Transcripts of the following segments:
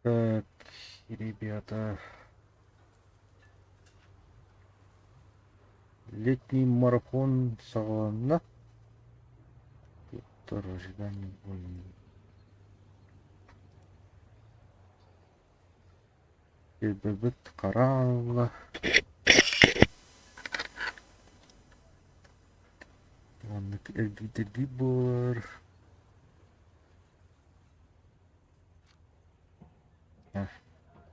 Так, ребята, летний марафон саҕаланна. Туттар ожидание больно. Кэлбэбит хараалла. Маннык эргийдэргий буолар.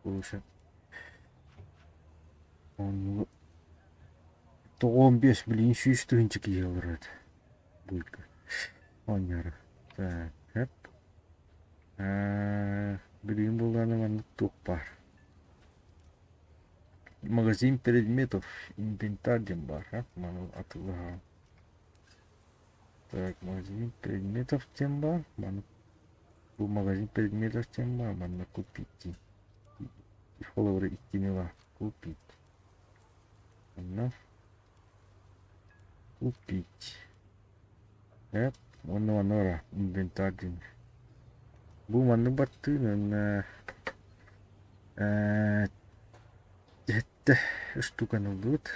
Слушай. Тоҕуон биэс билигин сүүс тыһыынча киһи олорор этэ. Буйга. Оонньоору. Так. Билигин буоллаҕына маннык туох баар. Магазин предметов, инвентарь диэн баар. Маны атыылаһаҕын. Так, магазин предметов диэн баар. Маны бу магазин предметов диэн баар. Манна купить диэн. Холобура иккини баар. Купить. Манна купить. Эп, уонна манна бара инвентарь диэн. Бу маннык баттыын уонна сэттэ штуканы ыллыбыт.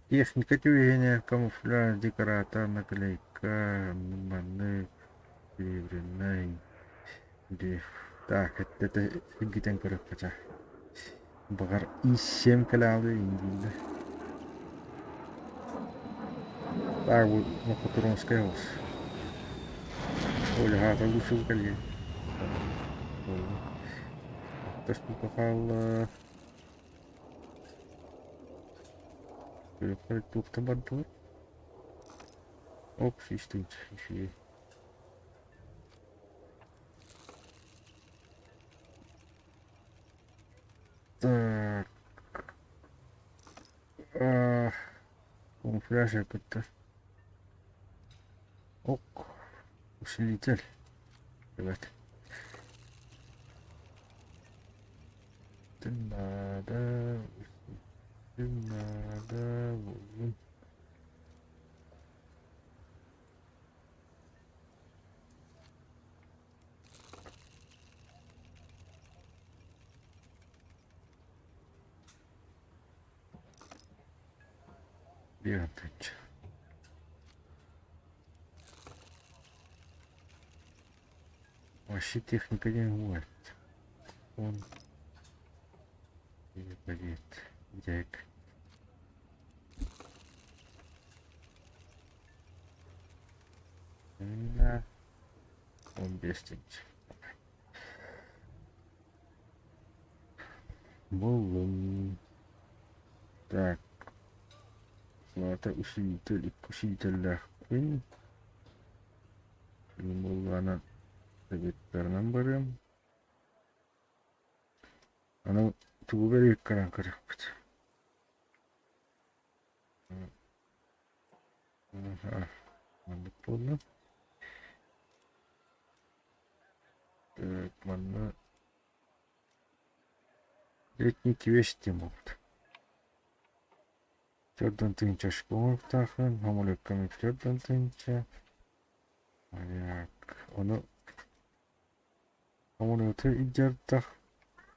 Техника түбэһинэ, камуфляж, декоратор, наклейка, маннык, серебряный, Так, это эргитэн көрүөххэ чэ. Баҕар ИС-7 кэлээҕи иҥнииллэр. Так, бу Мокотуровскай оҕус. Оля хаата лучше кэлиэ. Штука хаалла. Көрүөххэ туохтан бардылар? Оп, истинч, үчүгэй. Так. Камуфляж кытта. Ок. Усилитель. Ребят. Надо, надо, буоллун. Биир Вообще техника диэн уот. Он Привет, Джек. Да. Он бестить. Буллум. Так. Это усилитель, усилителлээхпин. Буллаана советтарынан барыам. Аны тугу бэрийэккэрэн көрүөхпүт. Маннык буолла. Так, манна летний квест диэн буолбут. Төрдөн тыһыынча оҥоруктааххын, самолёкка төрдөн тыһыынча. Так, ону самолёту илдьэрдэх.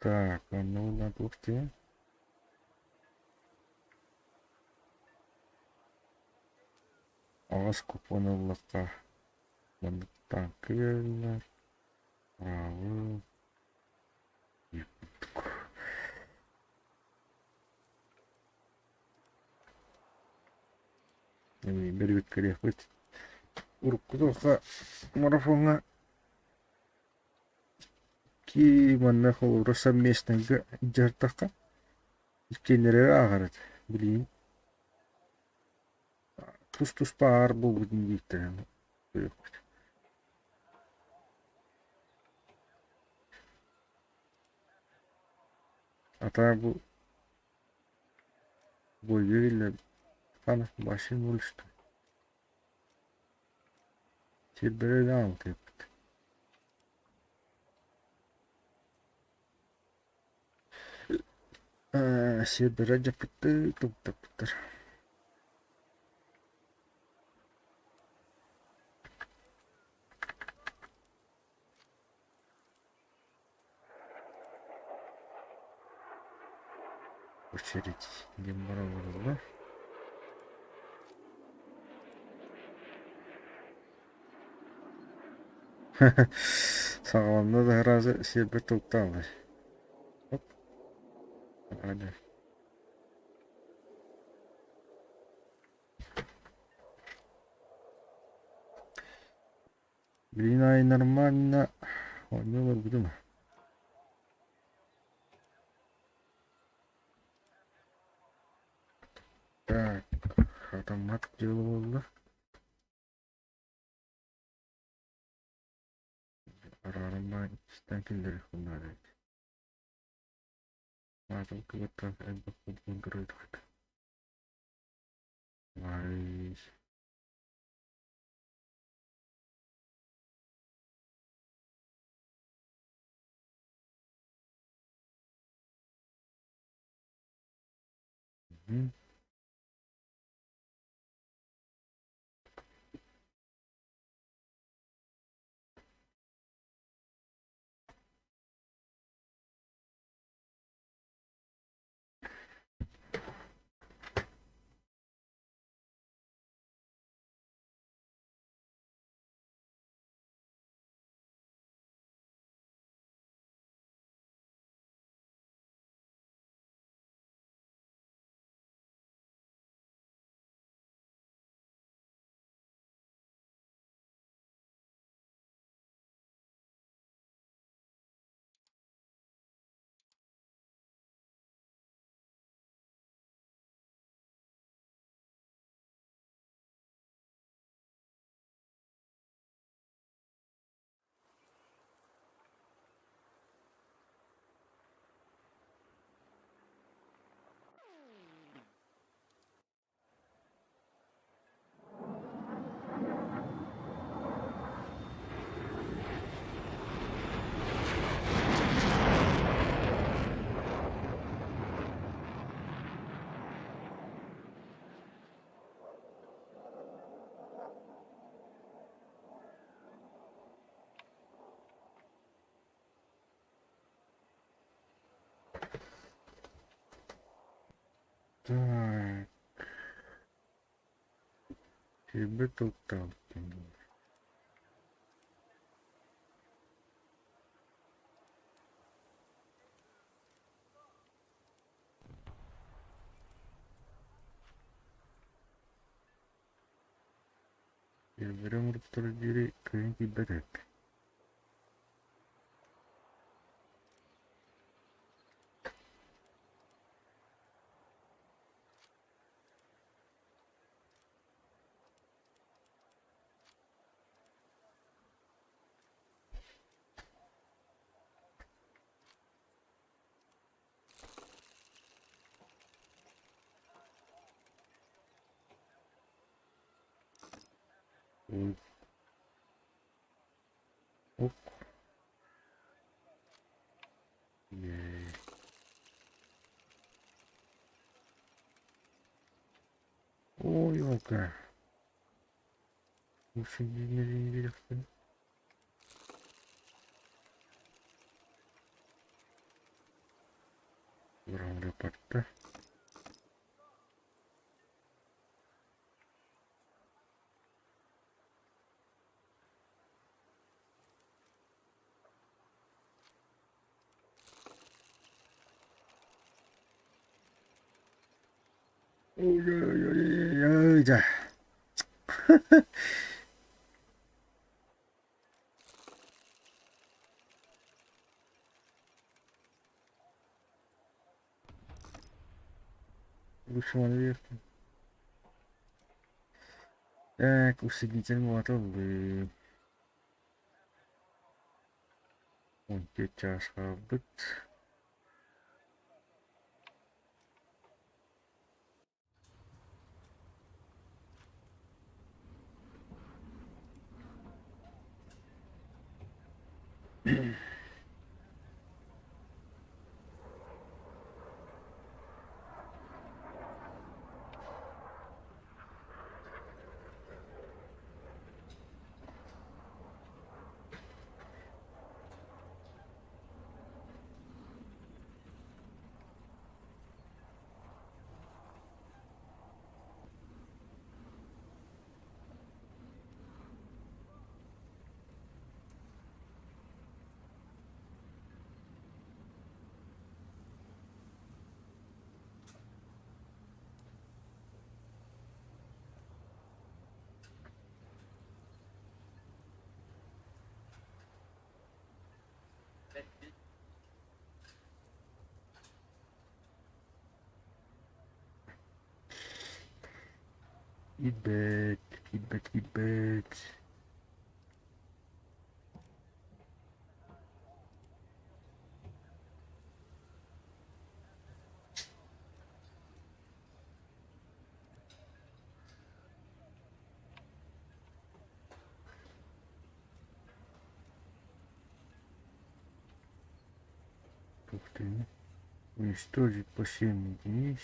Так, онно уонна туох диэн? Аҕыс купон ыллахха маннык танка биэрэллэр. Браво. Бэрибиккэлиэхпит. Урукку туохха марафоҥҥа ки манна холобура совместныйга дьарыктахха иккиэннэрэ ааҕар этэ билигин тус-туспа ааҕар буолбутун диэхтэрин көрүөхпүт. А бу Бойга Хана машина улышты. Сирдэрэ алтыппыт. Сирдэрэ дьаппытты туттаппыттар. Очередь диэн бара олороллор. Саҕаланна да сразу сиэрбэр туруктааллар. Оп. Аня. Блин, ай нормально. Оонньуу олорбутум. Так, хатаммат дьыала буолла. Арааран баан иккистээн киллэриэхпин наада эбит. Маатыл кыбыттан элбэх курдук көрөдөхөт. Лайс. Мгм. Так. Сиэрбэр туруктаабыттан Сиэрбэрэ оҥорбуттара диэри кыайан киирбэт эбит. Ой. Оп. Е. Ой, елка. Лучше не. Ура, Ой-ой-ой-ой-ой, да. Лучше наверх. Так, усилитель молотовый. Он сейчас быт. Киирбэт, киирбэт, киирбэт. Ух ты. Уничтожить по 7 единиц.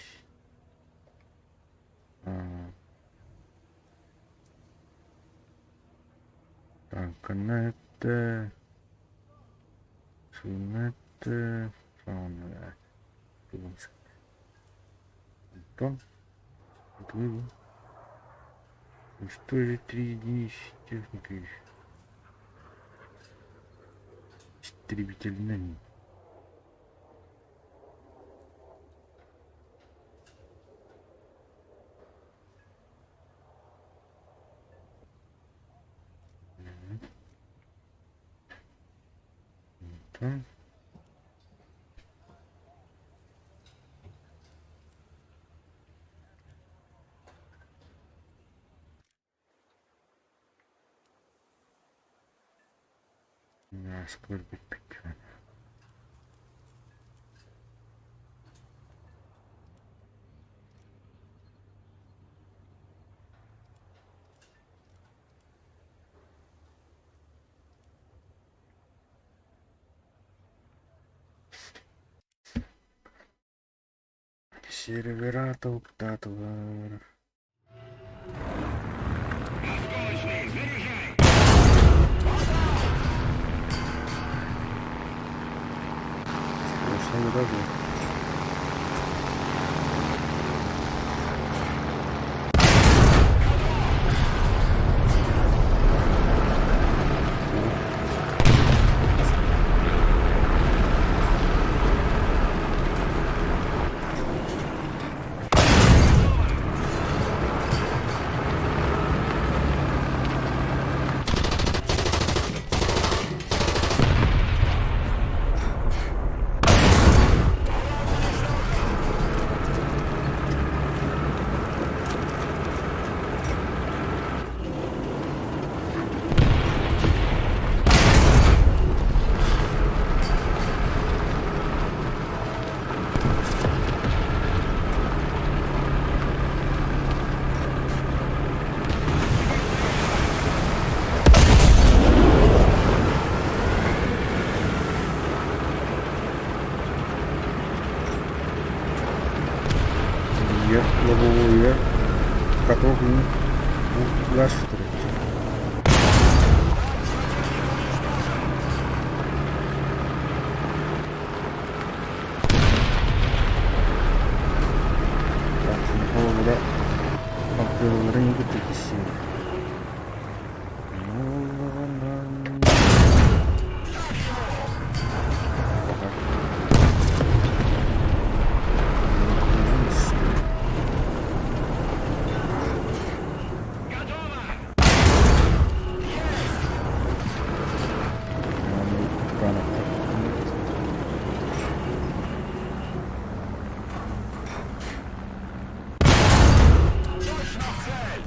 А, так, это... Это... Антон. Уничтожить 3 единицы техники. Истребительный. Антон. Скорбит. Сервера топтатылар. Осколочный, заряжай! Сплошной врагов. Я лобовую каток улаштырып. Так, Бактырыларын көтөкүсү. Точно в цель!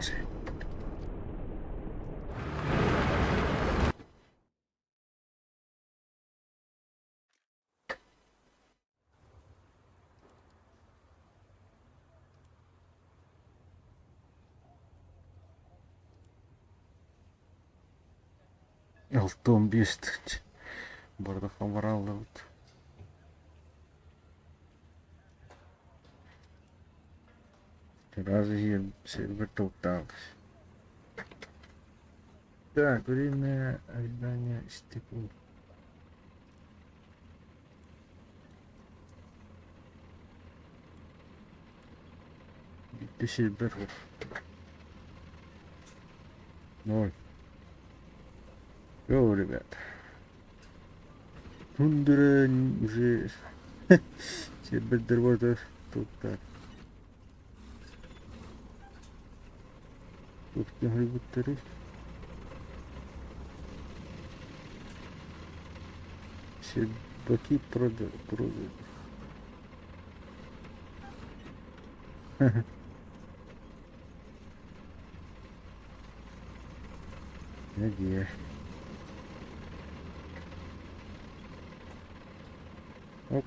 65 тыһыынча бардахха бараллыбыт. Разве сервер топталась? Так, время ожидания истекло. Бүттэ сервер. Ноль. Йоу, ребят. Тундра уже сервердер бар тут так. Тут киһи Сербаки продали. Где? Оп.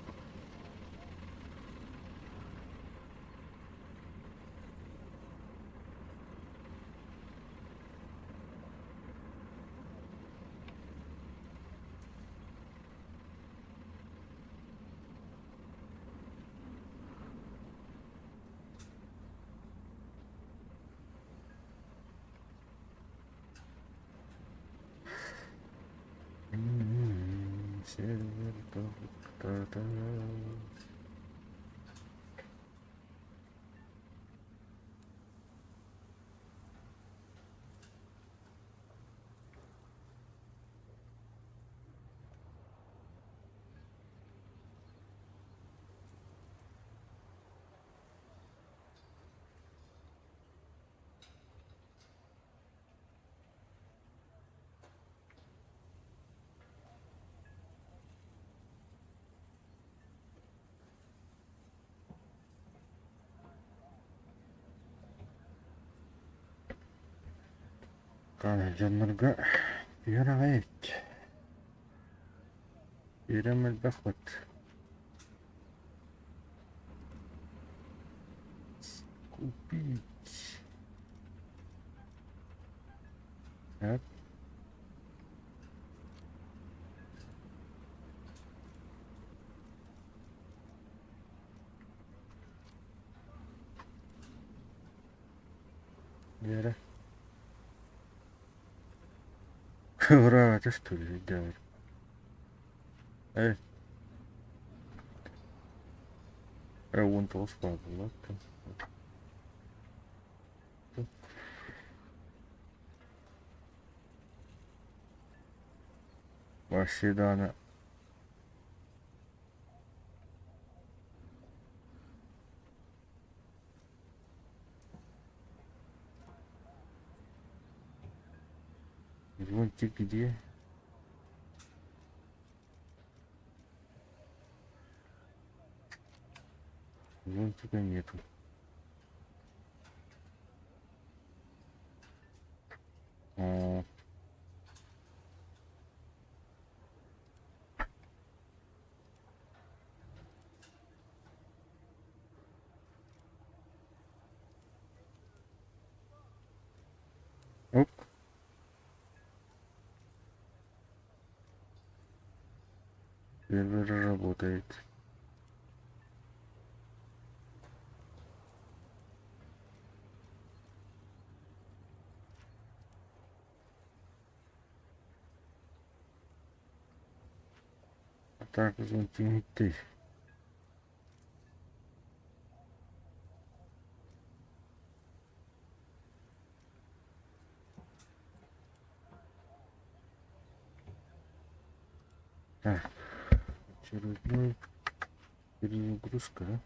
Сервер та-та. Дьоннорго үөрэҕэ Үөрэм элбэх вот. Купить. Так. Вера. Ура, это что ли, делать? Эй. 19 буолла. Вообще даҕаны Зонтик где? Зонтика нету. О. Оп. Сервер работает. Так, зонтик. Так, очередной перезагрузка, да?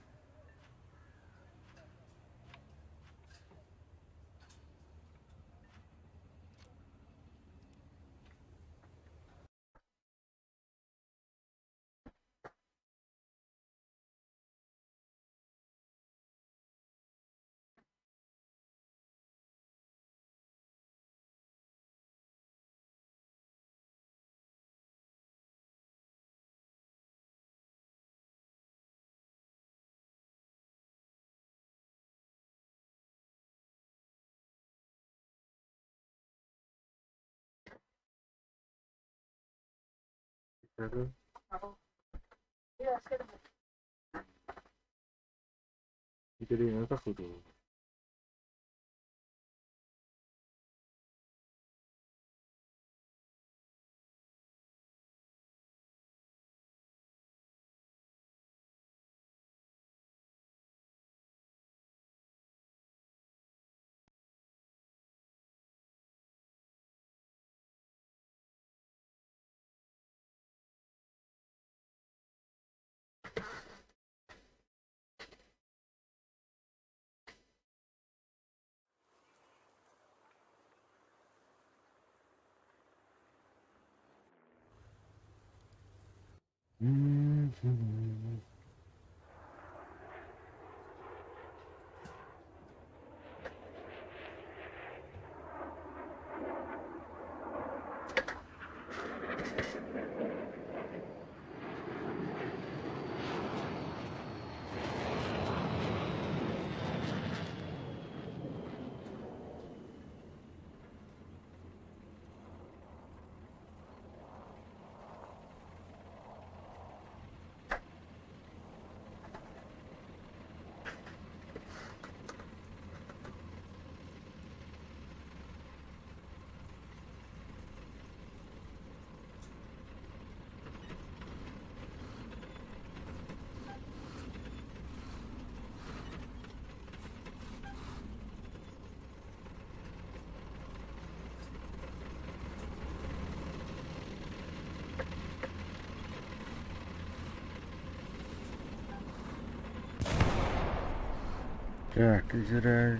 Так, Израиль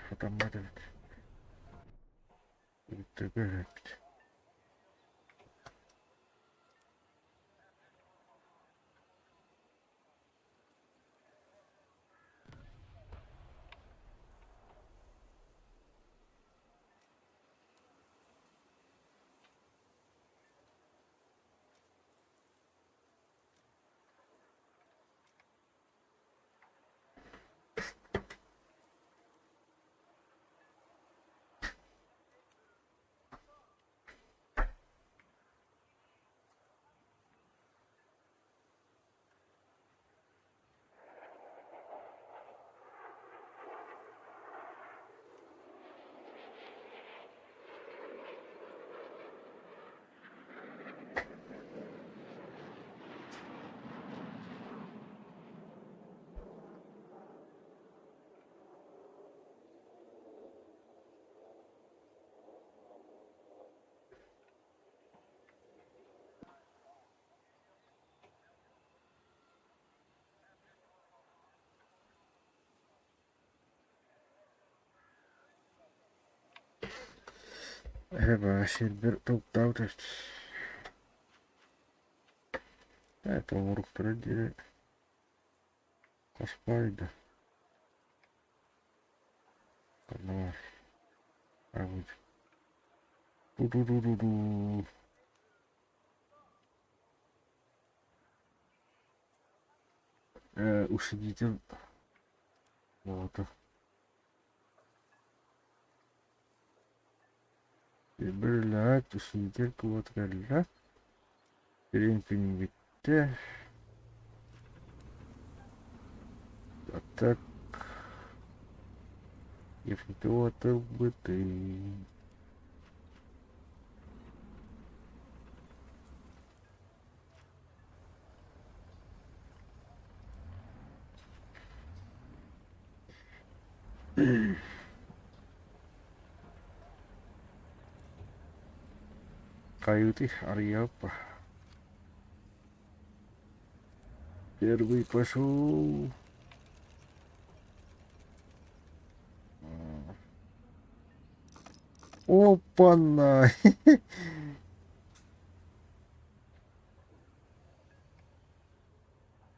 сатаммат эбит. Эбит. Эбэ сирбэр туктаабыт эбит. Это оҥоруктара диэри хоспойда. Ханна баар? Ту-ту-ту-ту-ту. Усилитель вот. Бирилээт усилитель кубата кэллэ. Принтинг бүттэ. А так ылбытый. Каюты Арьяпа. Первый пошел. Опа-на!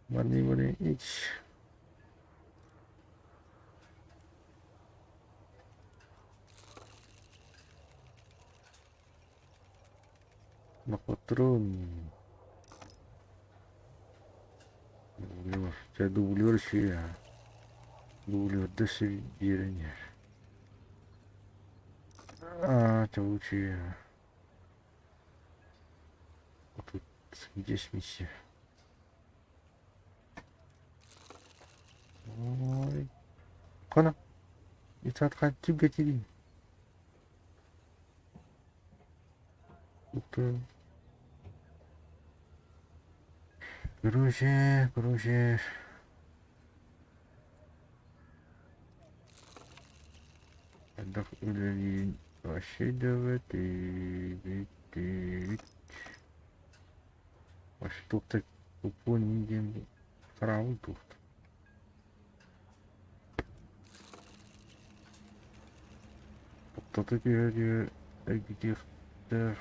Money, money, each. Патрон. Дублер. Чэ, дублер үчүгэй аа. Дублерда сир биэрэн иһэр. Аа, чэ, үчүгэй аа. 35 миссия. Ой. Хана. Итат түгэтигин. Ух. Короче, короче. Элбэх үлэлиин вообще дөбөтүбүт. Вообще туохта туппун диэн хараабыл туохта. Топтото түһэ-түһэ эргитиэхтээх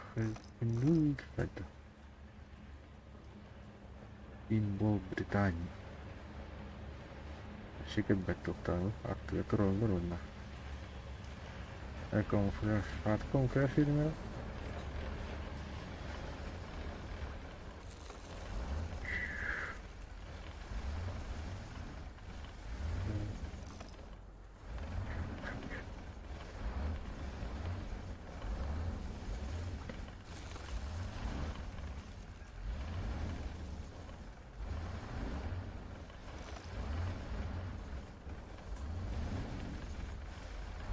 хайдах. Пинбол Британии. Вообще кэлбэт туохтааҕы аттыга тураллар уонна камуфляж аата камуфляж фильмэ.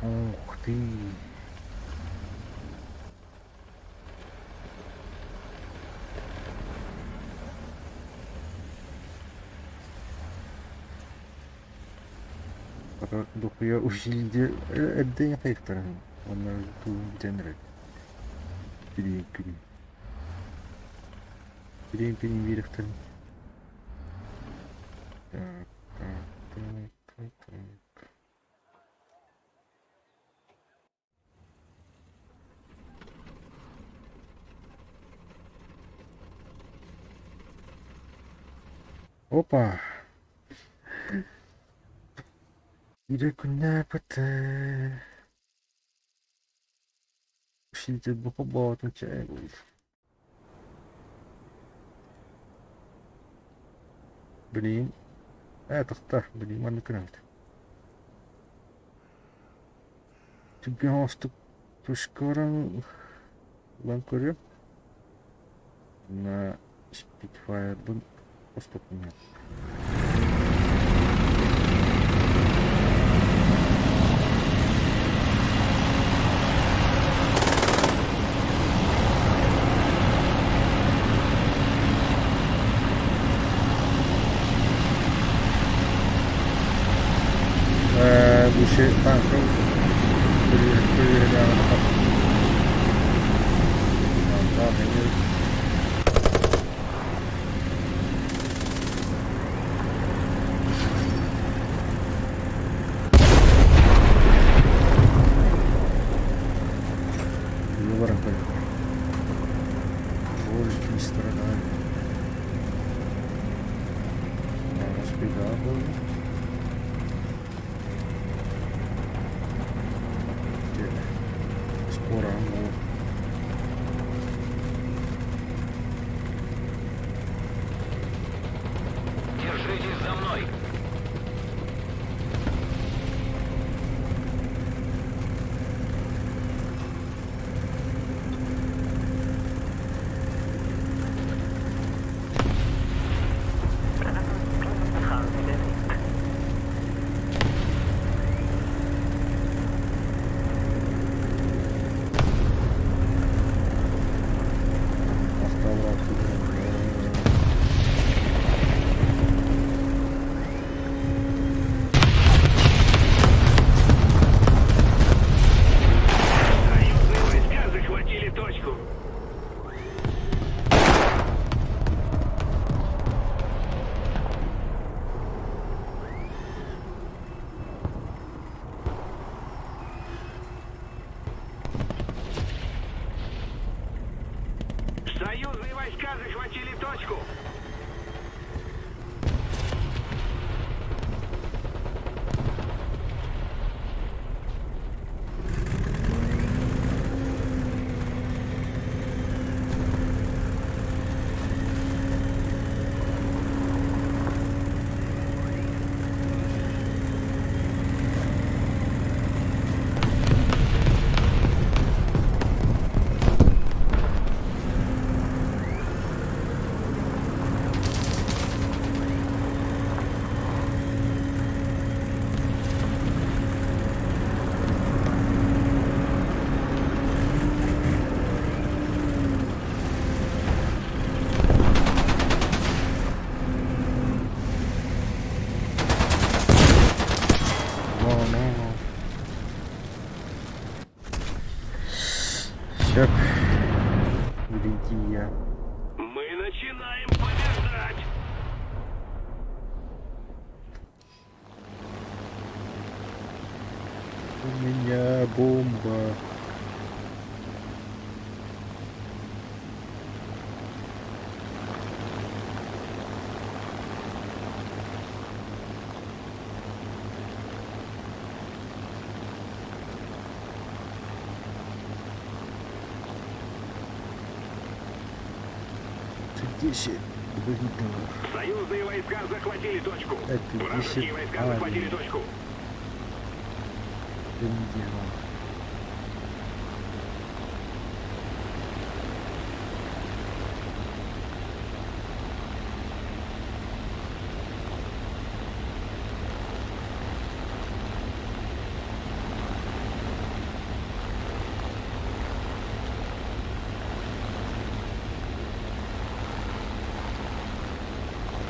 Ух ты! Дохуя усилие эрдэ хайыктарын уонна тугун бүтэн эрэр. Тириэн күнүн. Тириэн күнүн биэрэхтэрин. Так, так, так, так, так. Опа! Биирэ күннээппит Сидя чай. Блин. Тохтоо, блин, маннык гынабыт. Түргэн оҥостук тушкорон ылан көрүөм. Уонна Spitfire'бын хостоппун. Бу танка Боже, не страдаю. Беда была. Скоро оно. Держитесь за мной! Махталлаах. Союзные войска захватили точку. Союзные войска захватили точку. Сөп. Билин тиийэ. Мы начинаем побеждать! У меня бомба. Десять. Союзные войска захватили точку. Это Вражеские 10 войска захватили армий. точку. Дело.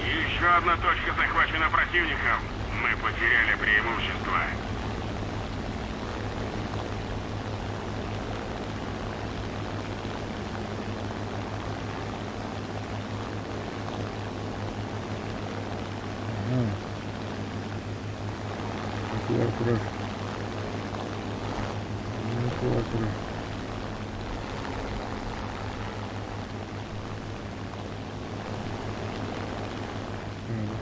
Еще одна точка захвачена противником. Мы потеряли преимущество. Ага. Турар турар. Турар турар.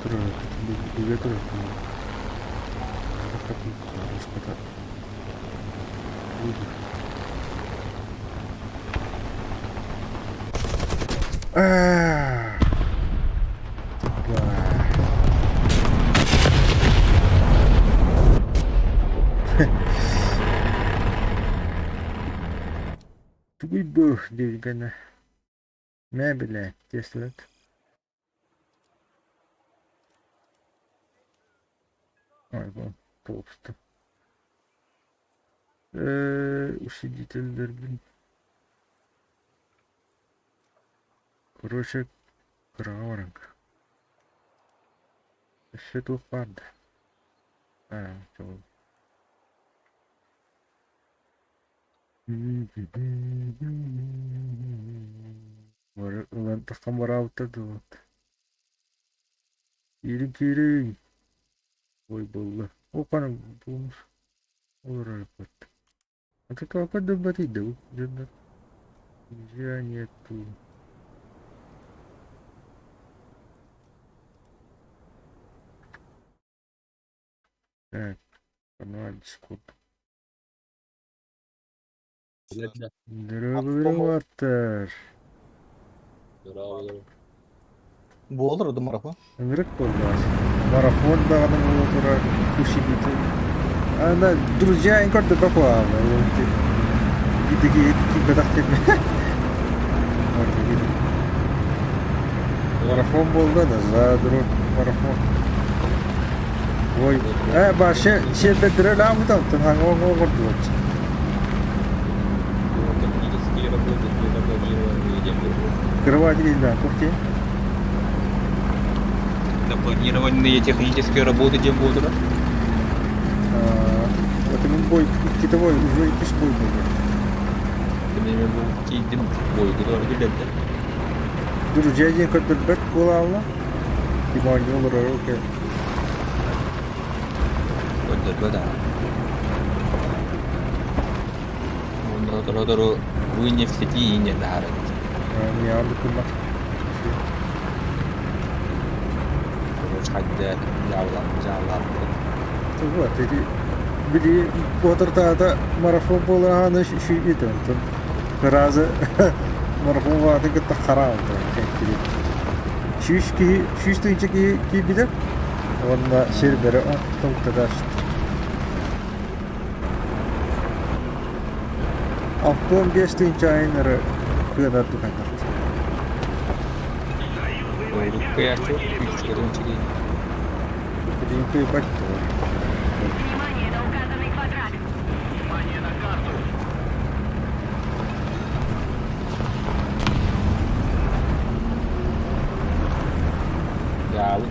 Турар. Бile турар. Аа. Тупа. Тугуй бөх диэбит Мэ бile тестибэт. Ой, бу толсто. Усилительдербин. Короче, кыраҕа бараҥ. Өссө туох баар да? Аа, чол. Бары ылан таххан бараабыттар дуо? Киириҥ киириҥ! Ой буолла. Ол ханан буолмуш олорор эппит. А ты как дыбатый да дьоннор? Нельзя нету. Так, канал Discord. Здорово, Буолар да марафон. Ынырык буоллаас. Марафон даҕаны буола турар усилитель. Ана друзья көрдөрбө куһаҕан. Итиги киирбэтэх диэн. Марафон буолла да задрот марафон. Ой, вообще сиэрдэрдэрэ ылаабыта оттон хаҥа оҥордубут. Технические работы не запланированные Кровать да, кухти. Запланированные технические работы дем будут. Вот именно бой, китовой уже иккис бой буолла. Мен бу киирдим бойгу билэрдэ. Друзья диэн көрдөрбөт буолаалла. Тимоня олорор окей. Көрдөрбөт аа. Онно торо вы не в сети и не наарат. Миаанды кыммат. Короче, хадда жаалар жаалар. Вот, эти били уотартаата марафон буолааны шүйбит онтон разы марафон баатын кытта хараан кэнкили. Сүүс киһи сүүс тыһыынча киһи киирбитэ уонна сир бэрэ тоҥтатаст. 65 тыһыынча айнары кыанар дуканнар. Союзные войска Уруккуйааччы захватили күүс точку. Билигин кыайбат Внимание на указанный квадрат. Внимание на карту. Жаалы.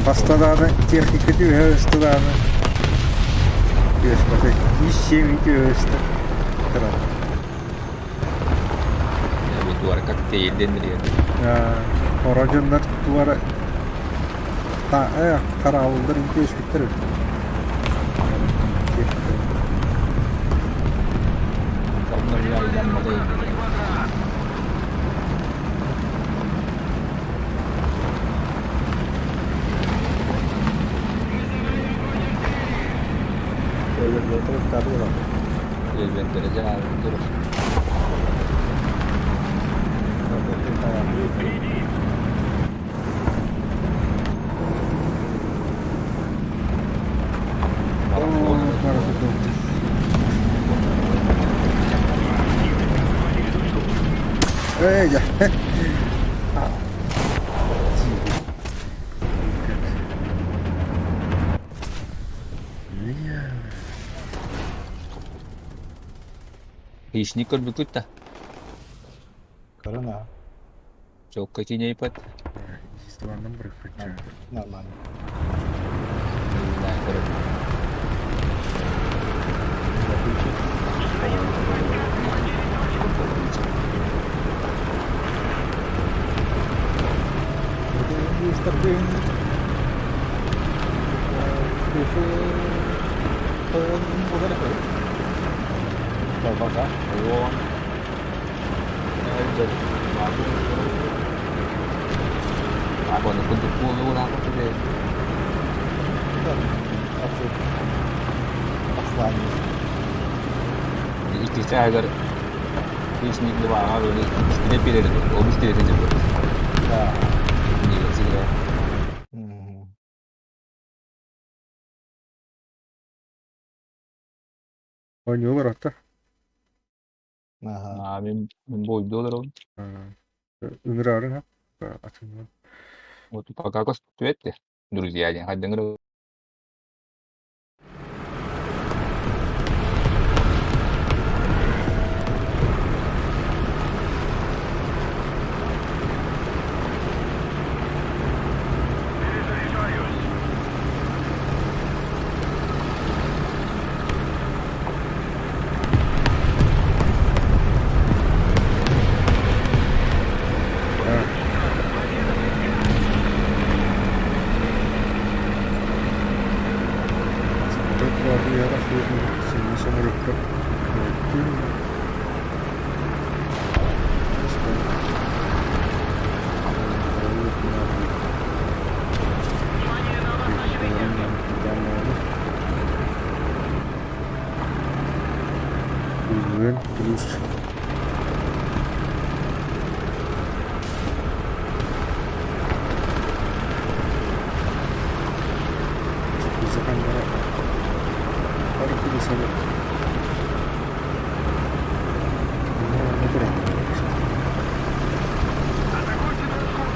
Бастадааны техника түһэ ыстадааны. Түөспэтэй. 3-7 түөстэ. Кыра. Бу туора коктейль дэннэр. Хоро дьоннор туора хараалылар түөспүттэр Эй, дьэ. Хищник көрбүккүт да? Көрөн аа. Чокка кинейпат. Нормально. Не знаю, короче. Иккис Хищник 2 быстрее перед, ол быстрее идет. Да. Не, всегда. Ойнуулар отто. Ага. А, мен бойдолар ол. Ыҥырарын ха. Атын. Вот пока көстүбэт друзья диэн хайдыҥыр Перезаряжаюсь. Бүгүн плюс Атакуйте точку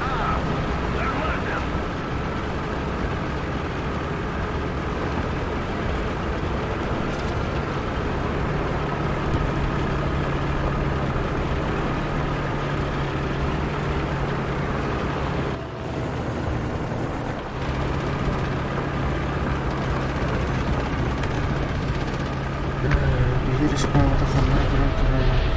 А. Согласен. Биһиги респаунта ханна туран туран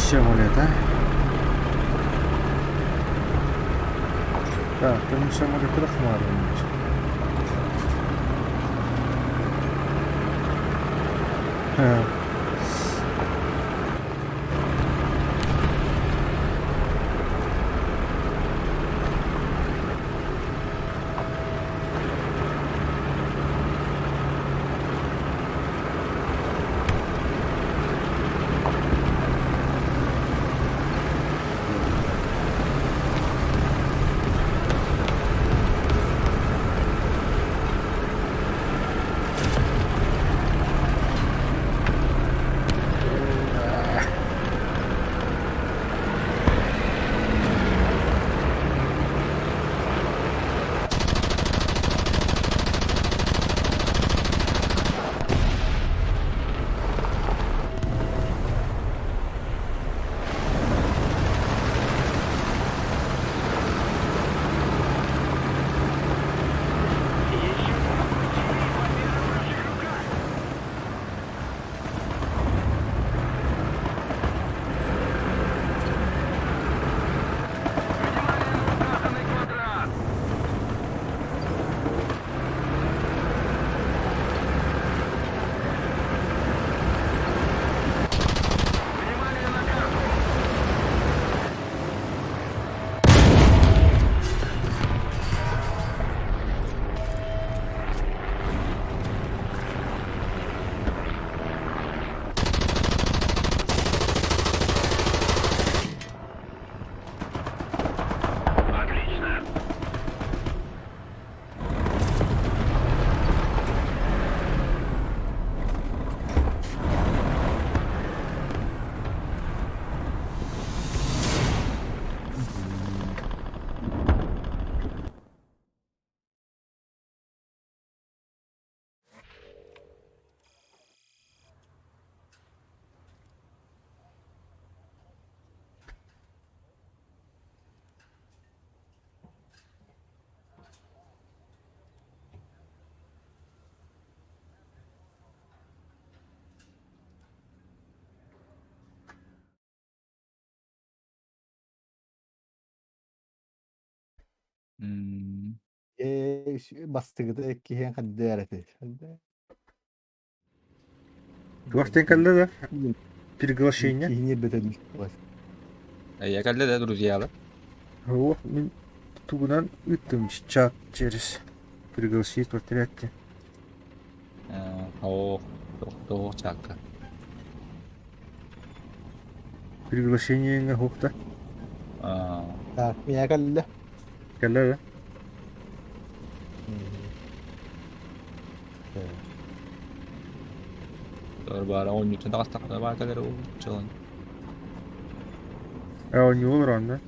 Дымящий амулет, а? Так, дымящий амулет хмарный. Еще три, победа в наших руках! Внимание на указанный квадрат! Внимание на карту! Отлично! Ээ, бастыгыта иккиһин хаддаар этэ. Туох диэн кэллэ да? Приглашение. Киһини бөтөн Я кэллэ да, друзьялар. О, мин тугунан ыыттым чат через пригласить в отрядте. Оо, тоҕо чаакка. Приглашение хуохта. Так, меня кэллэ. Кэллэ да? Баара оонньуутун таҕыстахпына баар кэлэр чылын. Оонньуулар онно.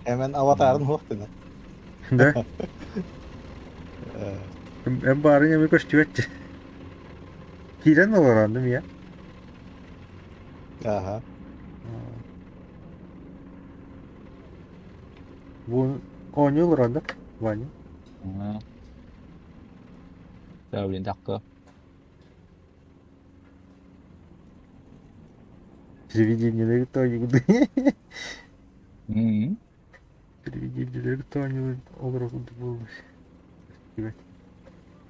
Hemen аватарын хуохтына. Да? Эн баарын эми көстүбэт. Киирэн олорон я. Аха. Бу оонньуулар онно, Ваня. Блин, такка. Привидениелери тоонньугуду. Привидениелери тоонньугун олорор курдук буолбут.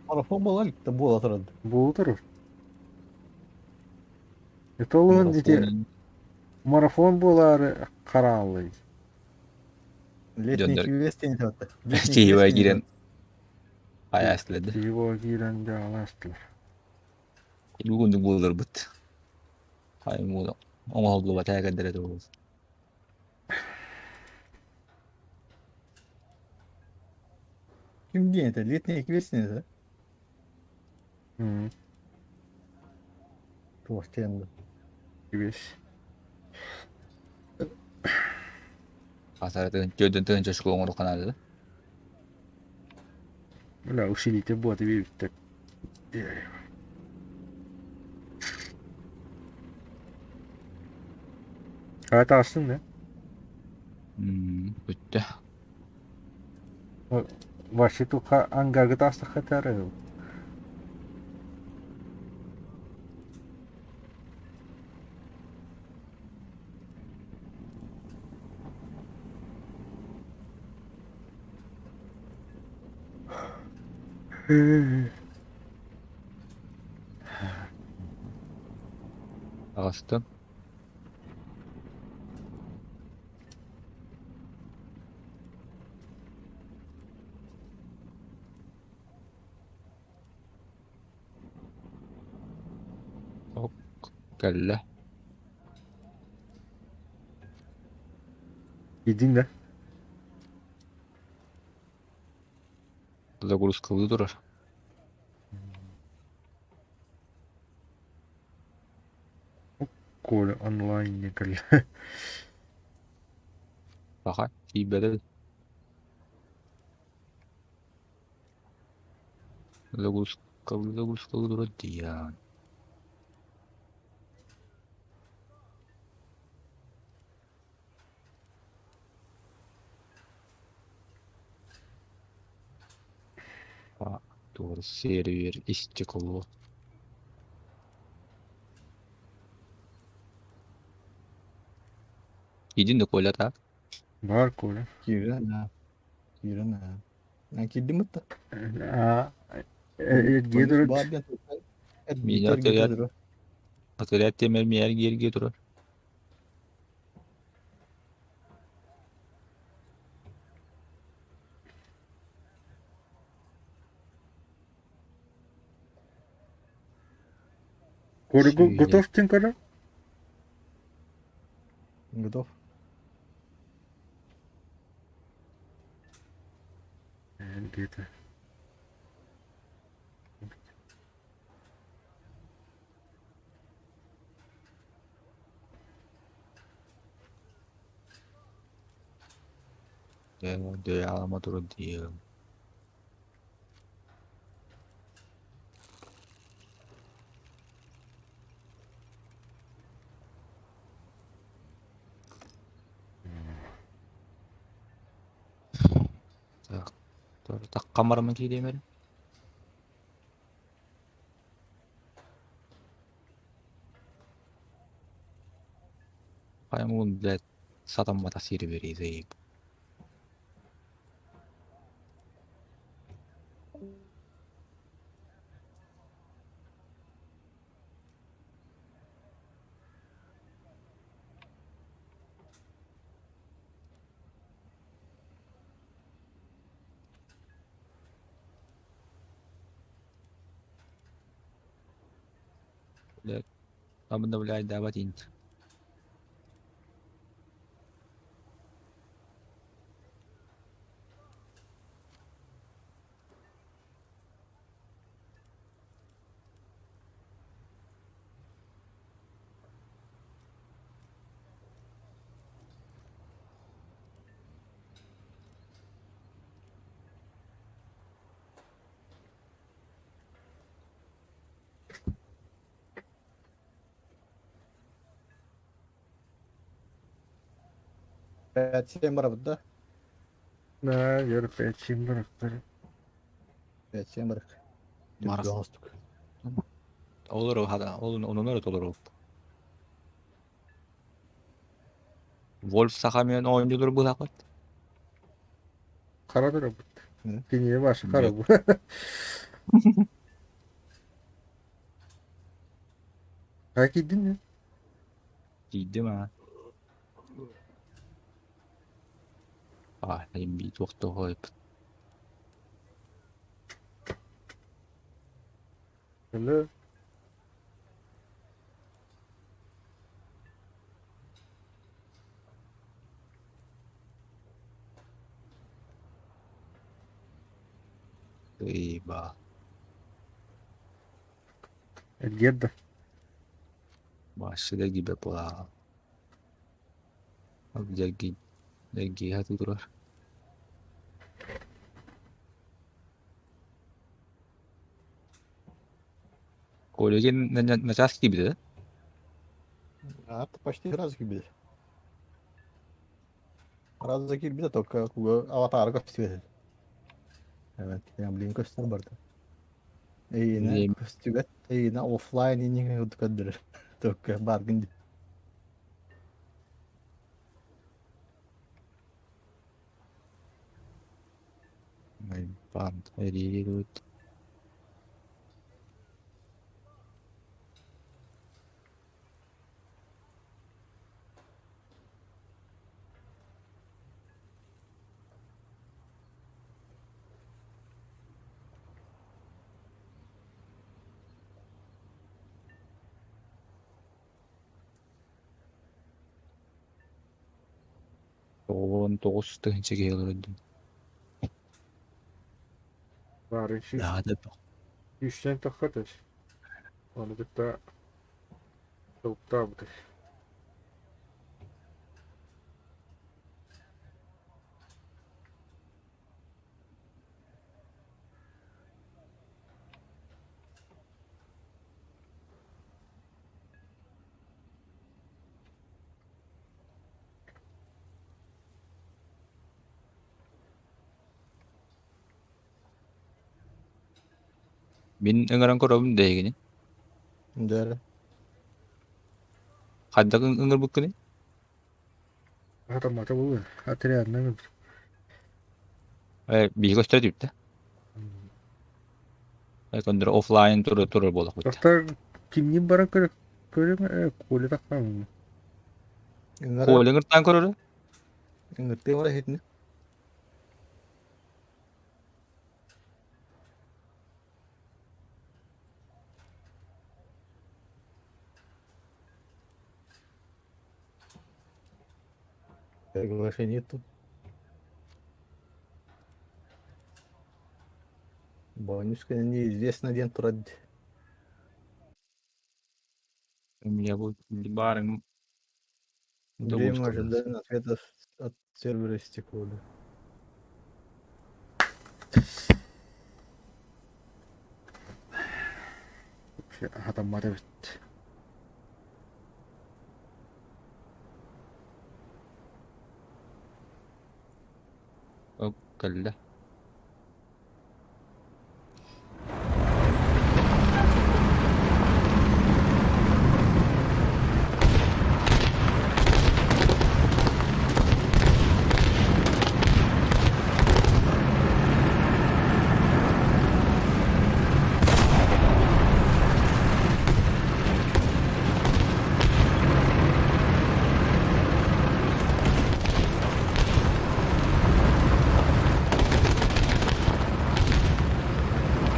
Марафон буолар буола турар. Буола турар. Это олуһун ити марафон буолаары харааллый. Летний квест диэн Киһи киирэн хайаастылар. Киһи киирэн дьаалаастылар. Бүгүндүк буоларбыт. Хай мууну оҥоһуллубата кэрдэрэ туолус. Ким диэн этэ? Летний квест диэн этэ. Туох диэн Квест. Хасара тыын тыын чөшкө оҥорук канаады. Бля, усилитель буота биэбиттэр. А таастың да? Бүттэ. Вообще туха ангарга таастахха тары. Таҕыстым. Ок, кэллэ. Иди да. Загрузкалыы турар. Коля онлайн не кэллэ. Саха тиийбэтэ. Загрузкалыы загрузкалыы турар диэн. Туора сервер истекло. Иди да Коля так. Бар Коля. Киирэн аа. Киирэн аа. Эн киирдим да? Аа, эргийэ Полис турар. баар диэн Меня эргитэ отряд турар. отряд темер миэр герге турар. Коля Сүүнэ. готов тин Коля? Готов. Эргийэтэ. Дөө алама турар диэн. Так, такка барамын киириэмэр. Хайа блядь, сатаммата сири бери Блядь, обновляй, давать инт. 5-7 барабыт да? Да, Юра, 5-7 барахтар. 5-7 барак. Марас. Olur hadi. Olur onun öyle olur. Wolf сахамыан оонньуулар быһаҕыт? Хара турабыт. Hı. Кинини башы хара бу. Хаа киирдин не? Тиийдим аа. Аа, би туохтоохой. Hello. Ыйба. Эргиэр да. Башы да гибе буолаа. Дьэрги дьэргиһэ турар. Коллеги начаас киирбитэ А, почти сразу киирбит. Сразу киирбит, только аватар көстүбэт. Evet, yani блин көстөр барды. Эйине Билиэм. көстүбэт, эйине офлайн инеге көддөрөр. Только баргын. Баан эрийэ 99 тыһыынча киһи олорор дии. Баарын сүүс Наада сүүстэн тахса түс. Ону кытта тобуктаабыт. Мин ыҥыран көрөбүн да эһигини. Дьэ Хайдах ыҥырбыккыный? Хатаммата буолуо. Отрядный Биһиги көстөр этибит да. Көндөрө офлайн турар турар буоллахпыт. Тахтар кимнин баран көрө көрүм Коля тахтаан. Ыҥыра Коля ыҥыртаан көрөрө. ыҥыртыы бара иһитинэ. Приглашение тут. Бонуска неизвестно диэн турар дии. У меня будет барым Время ожидания ответа от сервера истекло. Да. Хатаммата эбит. Кэллэ.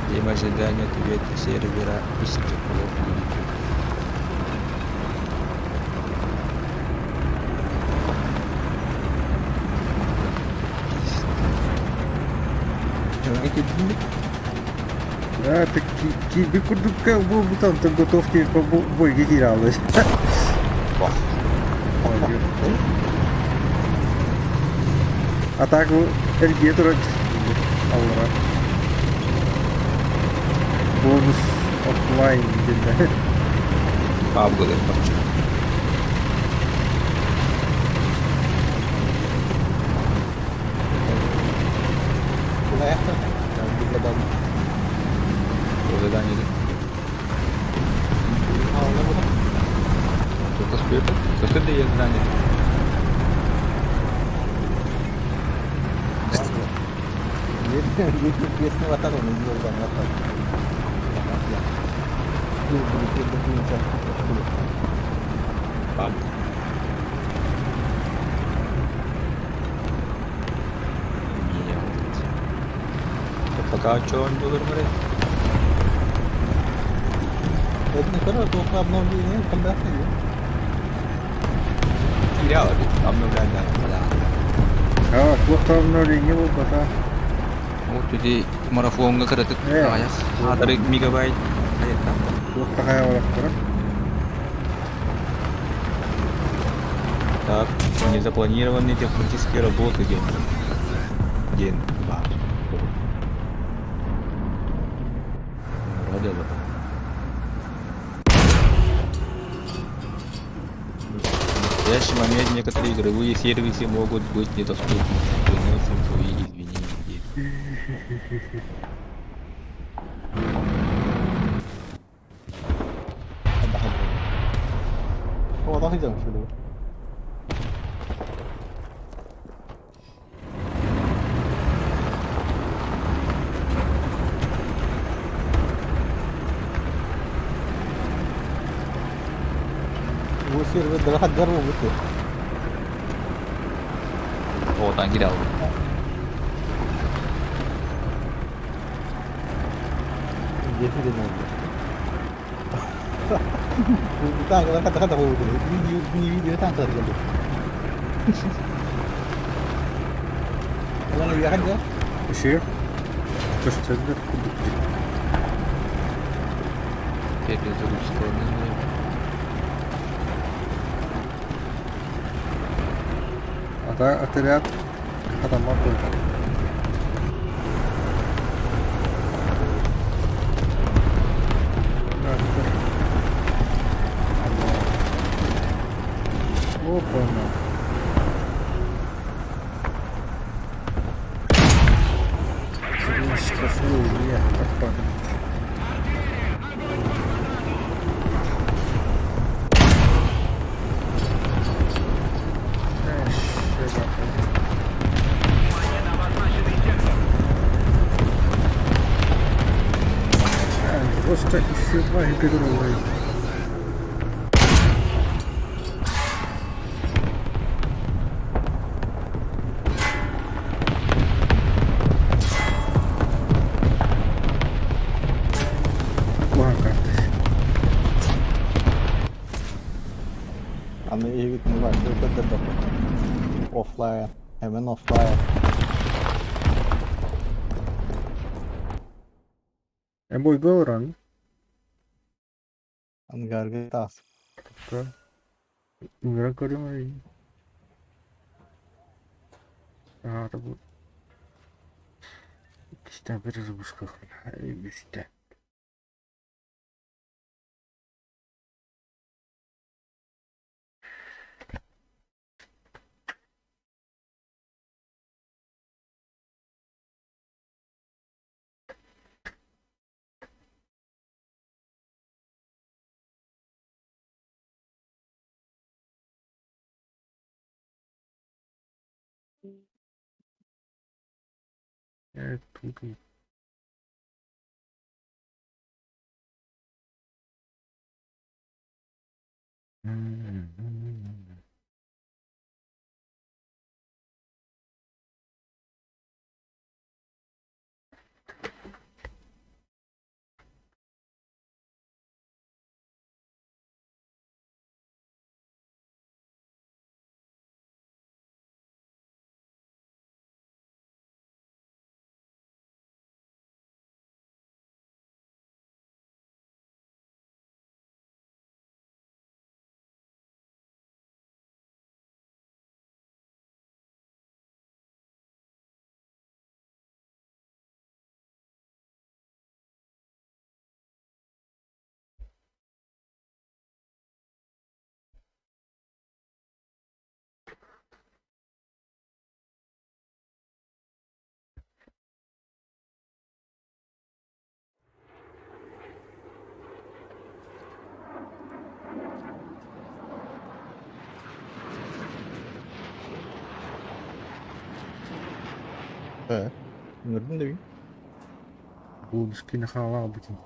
Время ожидания ответа сервера истекло. Да, так киби курдукка буолбутан готовки по бойга киираллар. А так эргийэ турар аллара. Бонус офлайн диэн Пабгылыр бачча. Задание. Только спирт. Только задание. Паб. Меня вот. Пока что он был говорит? Обновление когда Терял, обновлять, да. А, туох обновление буолбата. Вот эти марафонга кыратык Э. аҕыйах аатары мегабайт айаттаах. Туох тахайа Так, незапланированные технические работы день. День, два. Вроде бы. В настоящий момент некоторые игровые сервисы могут быть недоступны. Приносим свои извинения. О, так идем сюда. Бу сервердere хаддар буолбут. Оҕотон киирэ Дьиэтин oldu. Танкалар хата хата буолбут. Видео видео танкалар келди. Ылан ыйыахан дьэ. Ишиэх көстөллөр курдук дии. Перезагрузка. Ата отряд хатаммат буолла. Опа-на. Штрафную не отпадает. Артиллерия! Огонь по квадрату! Внимание на обозначенный сектор! Просто еще два гиперовые. Куһаҕан карта. Аны иһигитин башы көрдөрдөх. Оффлайн. Hemen оффлайн. Бойга олорон. Ангарга таас. Ыҥыран көрүм Аата бу иккистээн перезагрузка бүттэ. Тут He. Ыҥырдым да бий. Бонус кини хаалаабытын.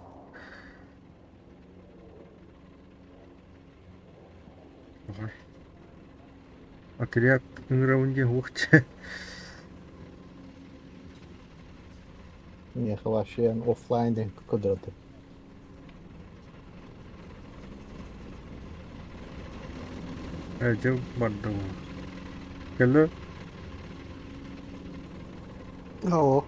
Аҕай. Отряд ыҥырабын диэн уохча. Миэхэ вообще оффлайн диэн көрдөрөтө. Дьэ барда бу. Кэллэ. Алло.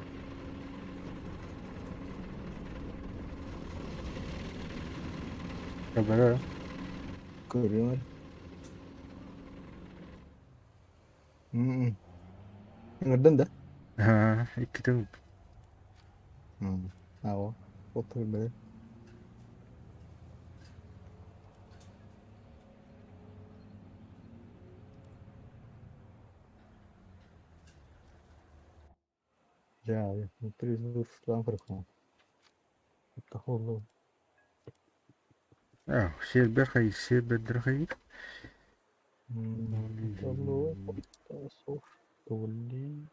Кэллэ. Көрүөм. Ыҥырдым да? Аа, иккитин. Алло. Отур бere. Дьэ, перезагрузкалаан көрүөххэ. Оттон Аа, сервер хай, сервердер хай. Толли.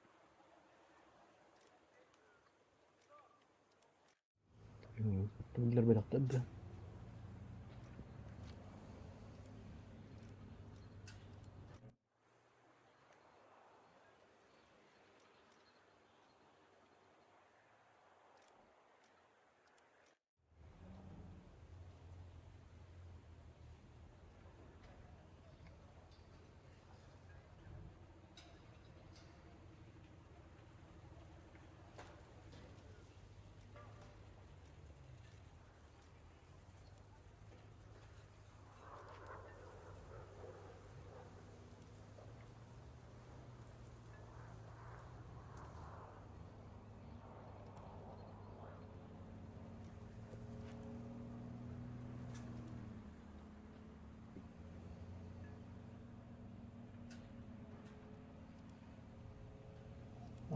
Биллэр бэлэхтэр да.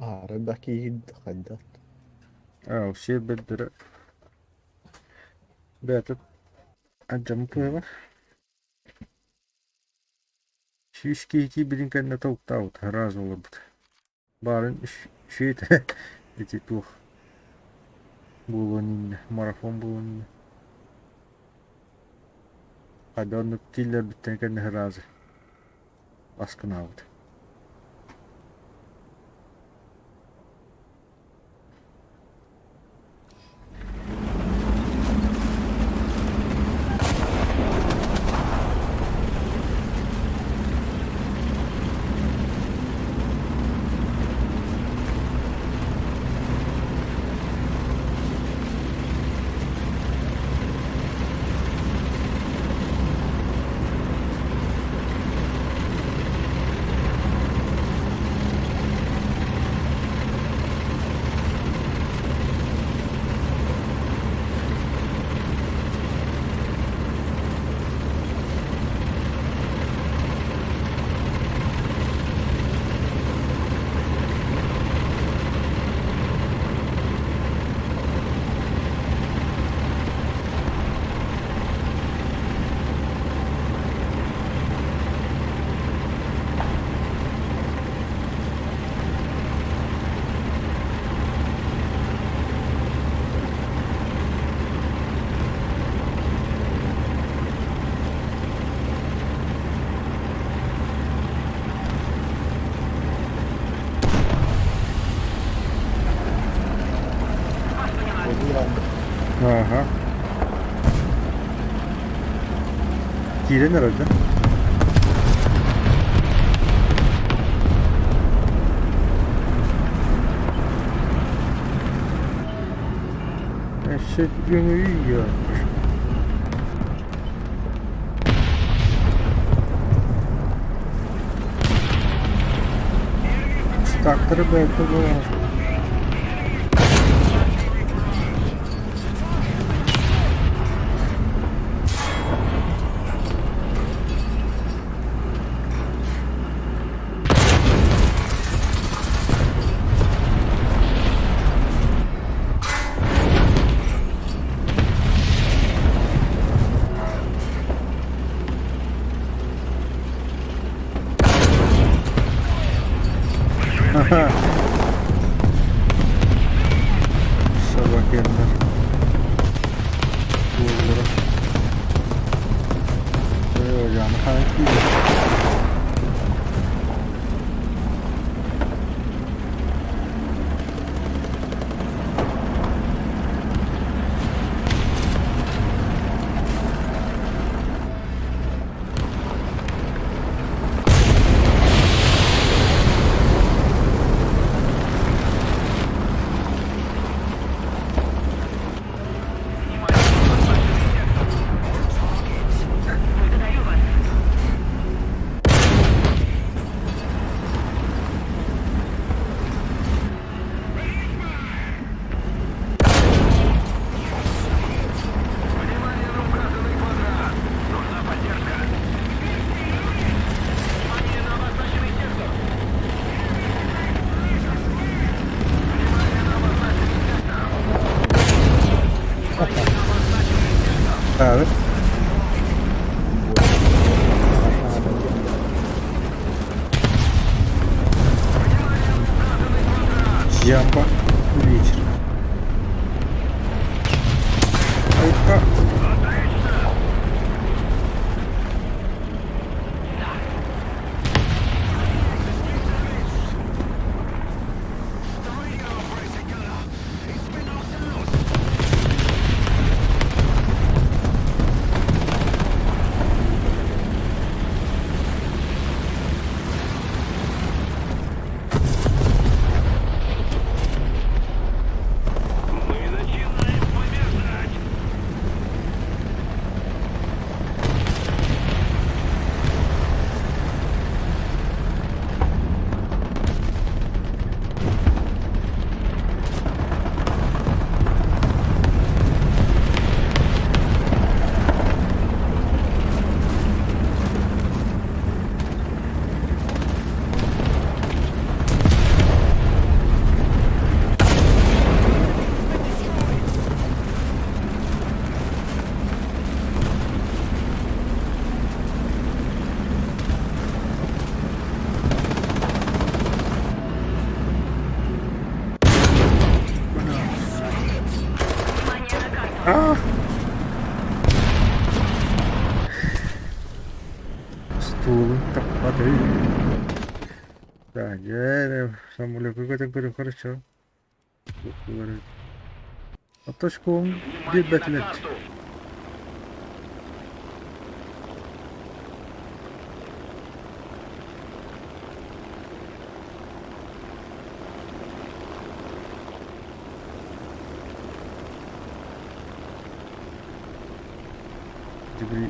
Аһара элбэх киһи хайдах Аа, все бэрдэрэ бэйэтэ алдьаммыт быһыылаах. Сүүс киһи киирбитин кэннэ тобуктаабыт, сразу олорбут. Баарын үчүгэй ити туох буолуон иннинэ, марафон буолуон иннинэ. Хайда оннук киллэрбиттэрин кэннэ сразу аскынаабыт. Ага. Киирэн эрэр да? Өссө үөҥүйүйүө. Стактары бэйэтэ буолан Собакеннар буоллара. Ээ, хаһан киирэр? Благодарю вас. Батый. Да, дьэ, самолёкка көтөн көрүөххэ эрэ чо. Отточкуом Внимание на биэрбэтилэр. карту! Дьэ,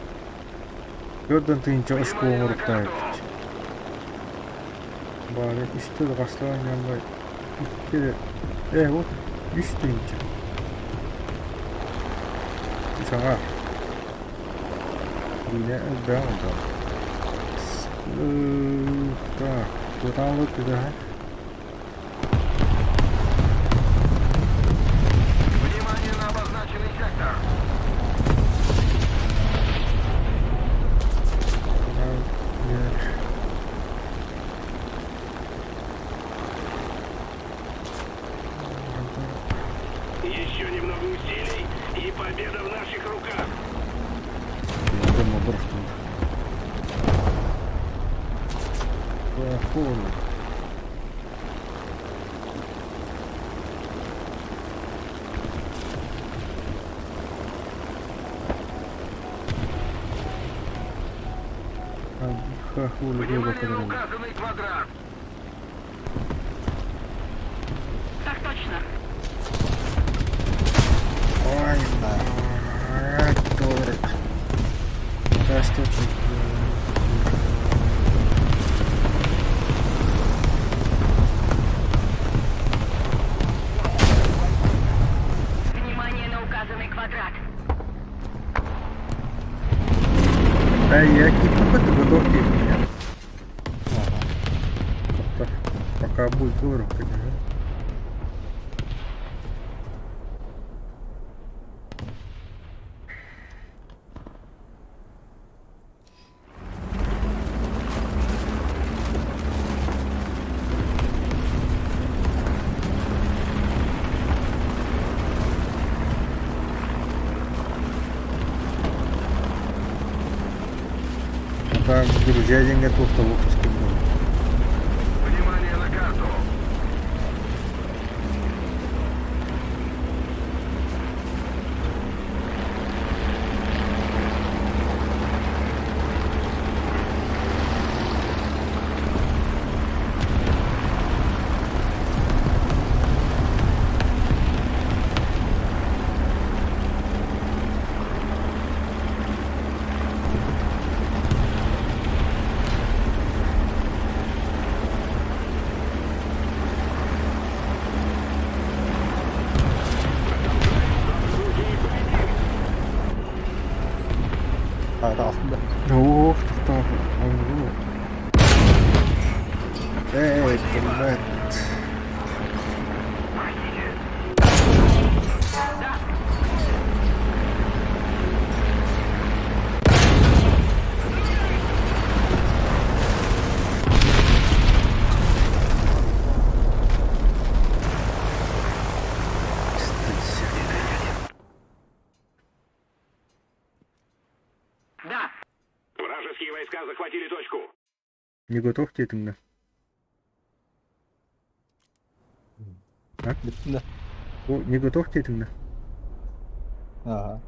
Төрдөн тыһыынча Внимание оскуола на оҥоруктаах карту! эбит. Баара үстэ да хастаан ньаммай икки эрэ ээ вот үс тыһыынча. Үс аҥаар. Киинэ элбэҕин онтон. Так, тутаалы түгэһэ. Внимание на обозначенный сектор! Еще немного усилий, и победа в наших руках! Внимание на указанный квадрат! Так точно. Ой, дурак. Да что ты? Внимание на указанный квадрат. Да я кипа готов меня. Ага. Пока будет говорю, конечно. Так, друзья, деньги тут того скинули. Внимание на карту! Аҕаспыт Ох, так, Эй, блядь. Простите. Да. Да. Вражеские войска захватили точку. Не готов диэтиҥ да? Бүттүм да. О, не готов диэтиҥ да? Аха.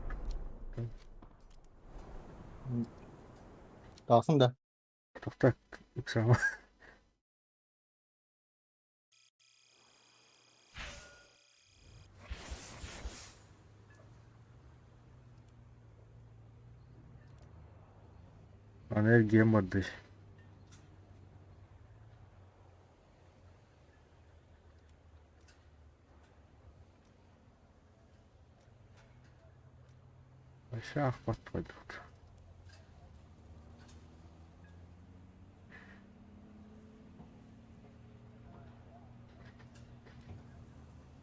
Таҕыстым да. Тоқта, ыксаама. Аны эргийэн барда Вообще аахпат пойдут.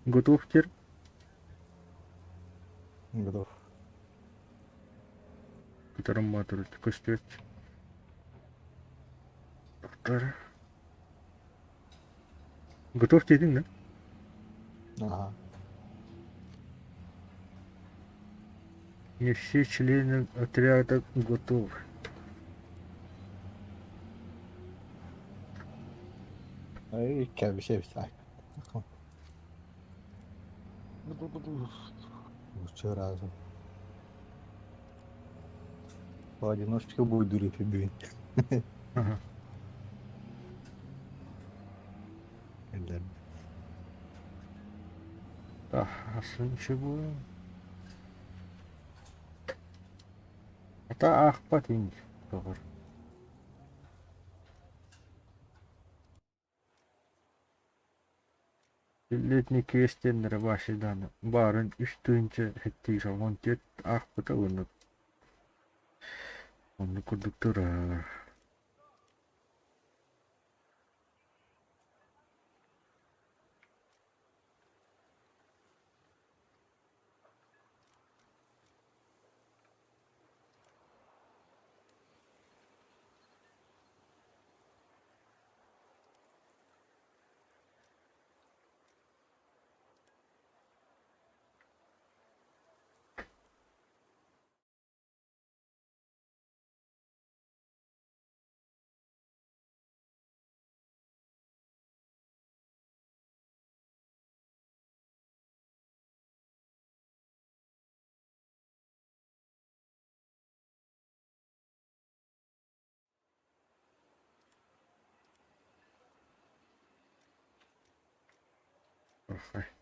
Готов теперь? Готов. Которым көстүөт. Доктор. Готов диэтиҥ да? Аха. Не все члены отряда готовы. Ай, кэбис эбит. Ай. Лучше разом. Поодиночке будет дурить бүгүн. Ага. Эллэр. Да, а ничего. Ата аахпат ини доҕор. Летний квестеннere башыдан баарын үс тыһыынча сэттиир 14 аахпыта уонна оннук курдук турар. Охай.